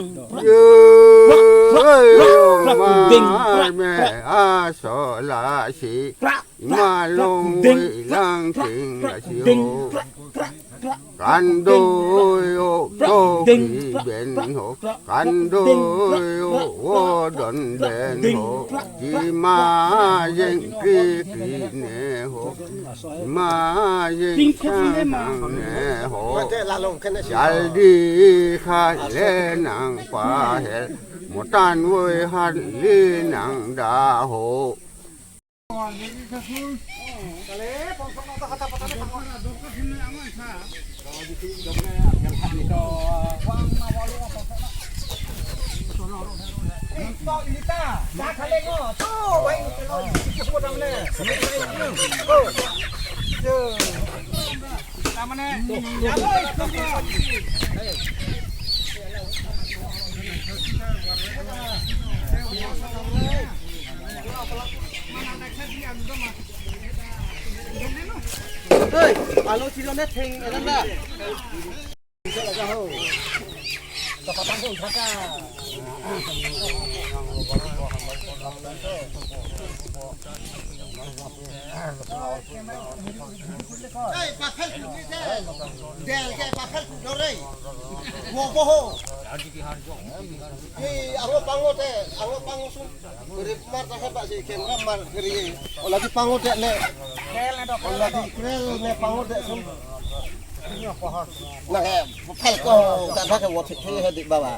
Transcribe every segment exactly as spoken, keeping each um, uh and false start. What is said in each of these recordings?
Yo, mar me aso lasi, ima longvoi langching lasi ho. Kandoi o toki ben ho, kandoi o wodon ben ho, ima jeng krikri ne ho, ima jeng sang sang ne ho. Jaldi khale nangpahel, motan voi hali nang da ho. Hei, alo chilone theng elang da. Ei, pakhal kudore. Del ke pakhal kudore. Wo boho. Ei, ango pango te, ango pango sum. Kuri mar ta hebat si, kemra mar kuri. Ola di pango te ne. Ola di krel ne pango te sum. Na he, pakhal ko, ta ta ke wo thik thik he di baba.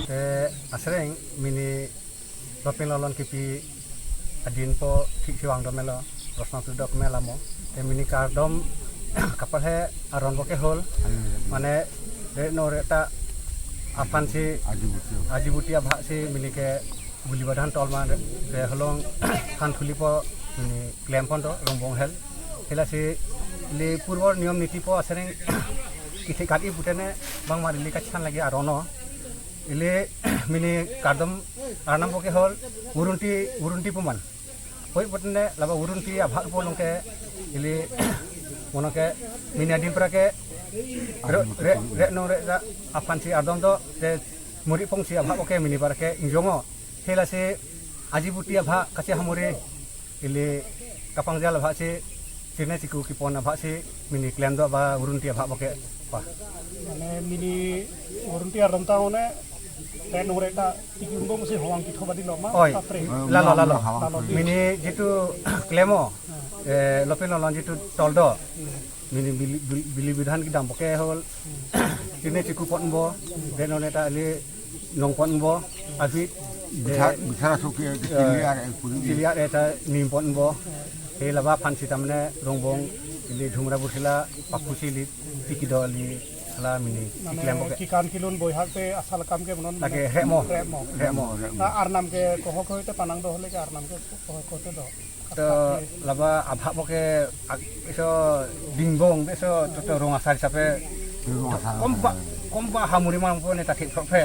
Te asreng mini Lopin Lolon kipi adin po thik si vang dom melo, rosnong tu dok mela mo. Te mini kardom kapal he aron bo ke hol. Mane re no re ta aphan si ajibuti, ajibuti abhak si mini ke buli badhan tolma re holong han thuli po mini klem pon to Rongbong hel. Hela si le purbo niyom niti po asreng kithi kat i putene bang mar ili kachan lagi arono. Ili mini kardom arnam bo ke hol Wurunti, Wurunti puman. Hoi putene laba Wurunti abhak po nong ke ili mono ke mini adin pra ke re, re, re no re ra aphan si ardom do te muri pong si abhak bo ke mini pra ke ingjongo. Hela si ajibuti abhak kachi hamuri ili kapangjal abhak si chine chiku kipon abhak si mini klem do ba Wurunti abhak bo ke pa. Mane mini Wurunti aron ta one, pen ore ta tiki umbom si howang kitho badi lo ma, oi, ta pre. Lalo, lalo. Lalo di. Mini jitu klemo, eh, Lopin Lolon jitu toldo. Mini bili, bili, bili bidhan kedam bo ke hol. Chine chiku pon bo, deno neta ali nong pon bo, abi, bichar, eh, bichar asuk ke, eh, clear, eh, puri. Clear, eh, ta nim pon bo. He laba aphan si tamne Rongbong ili Dhumra Bursila paku si ili tiki do ili hala mini mane klem bo ke. Kikan kilun boi hak te asal kam ke monon lake mane remo. Remo. Remo. Remo. Na arnam ke kohok hoi te panang do hole ke arnam ke kohok hoi te do. To laba abhak bo ke ag-, iso dingbong, iso to, to rong asar sape. Rong asar. Komba, komba hamuri mang po ne ta thik thok phe.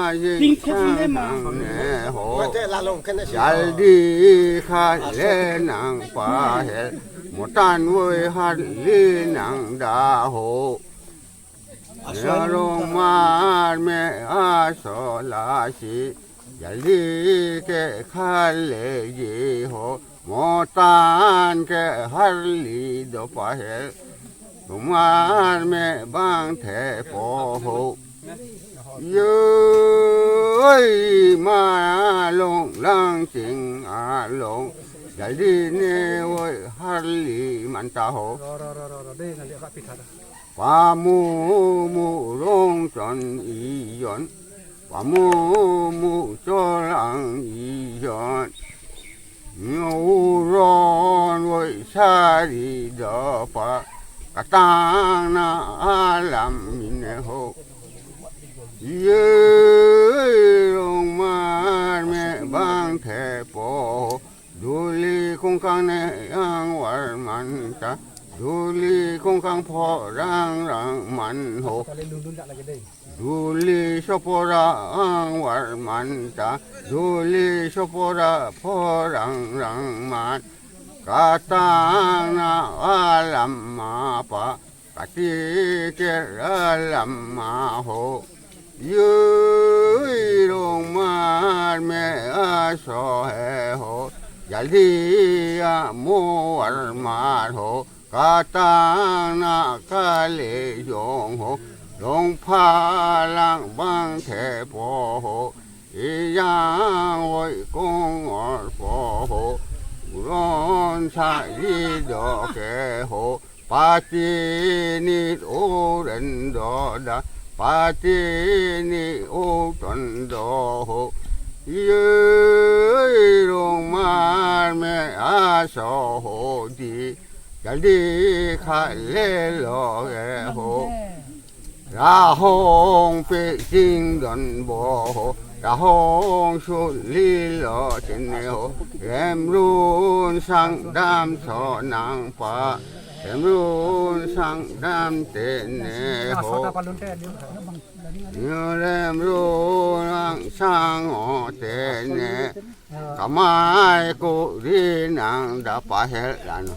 ajing Tingkep nang ne ma. Nang ne ho. Jaldi khale nang pahel. Motan voi harli nang da ho. Rongmar me aso lasi jaldi ke khale ji ho, motan ke harli do pahel, rongmar me bang thepo ho. Yoi ma long lang ching along, jaldi ne voi harli man ta ho. Ro, ro, ro, ro, ro, dei, ngali agak pitha ta. Pamumu rong chon ijon, pamumu cholang ijon. Nyoron voi sari dopa, katang na alam mine ho. Ye rongmar me bang thepo ho. Duli kongkang ne angvar man ta, duli kongkang phorang rang man ho. Duli sopora angvar man ta, duli sopora phorang rang man. Katang na alam ma pa, kati ke alam ma ho. Yoi rongmar me aso he ho, jaldi amo armar ho, katang na kale jong ho, long phalang bang thepo ho, ijang voi kongor po ho, uron sa ji do ke ho, pati ni uren do da, pati ni uton do ho. Ye rongmar me aso ho di, jaldi khale lo ke ho. Rahong pe sing don bo ho, rahong suli lo chene ho, remrun sang dam so nang pa, remrun sang dam tene ho. Remrun sang o tene, kamai kuri nang da pahel lano.